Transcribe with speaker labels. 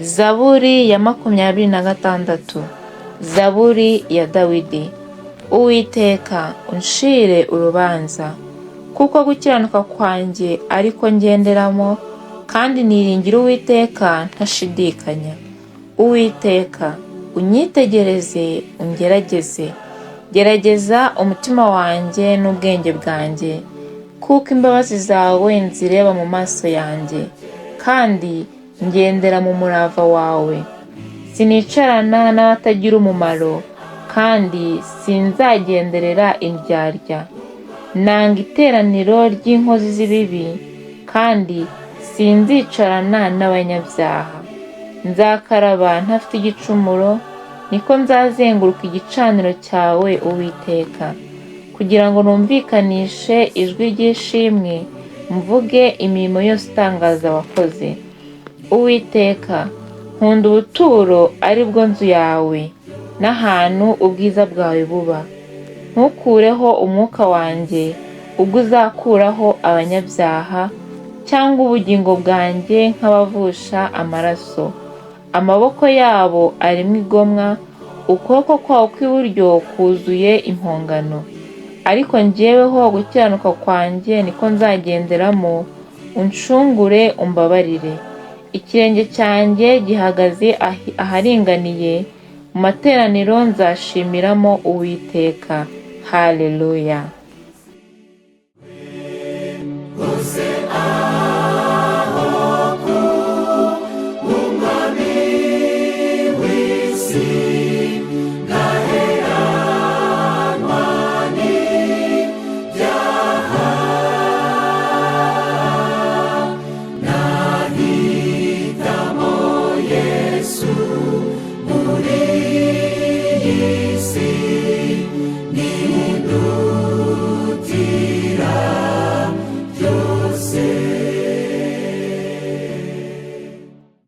Speaker 1: Zaburi ya 26. Zaburi ya Dawidi. Uwiteka, unshire urubanza, kuko gukiranuka kwanjye ari ko ngenderamo, kandi niringira Uwiteka ntashidikanya. Uwiteka, unyitegereze ungerageze, gerageza umutima wanjye n'ubwenge bwanjye, kuko imbabazi zawe nzireba mu maso yanjye, kandi ngendera mu murava wawe. Sinicarana n'abatagira umumaro, kandi sinzagenderera indyarya. Nanga iteraniro ry'inkozi z'ibibi, kandi sinzicarana n'abanyabyaha. Nzakaraba ntafite igicumuro, niko nzazenguruka igicaniro cyawe, Uwiteka, kugira ngo numvikanishe ijwi ry'ishimwe, mvuge imirimo yose itangaza wakoze. Uwiteka, nkunda ubuturo ari bwo nzu yawe, n'ahantu ubwiza bwawe buba. Ntukureho umwuka wanjye ubwo uzakuraho abanyabyaha, cyangwa ubugingo bwanjye nk'abavusha amaraso. Amaboko yabo arimo igomwa, ukuboko kwabo kw'iburyo kuzuye impongano. Ariko jyeweho gukiranuka kwanjye niko nzagenderamo, unshungure umbabarire. Ikirenge cyanjye gihagaze aharinganiye, mu materaniro nzashimiramo Uwiteka. Haleluya.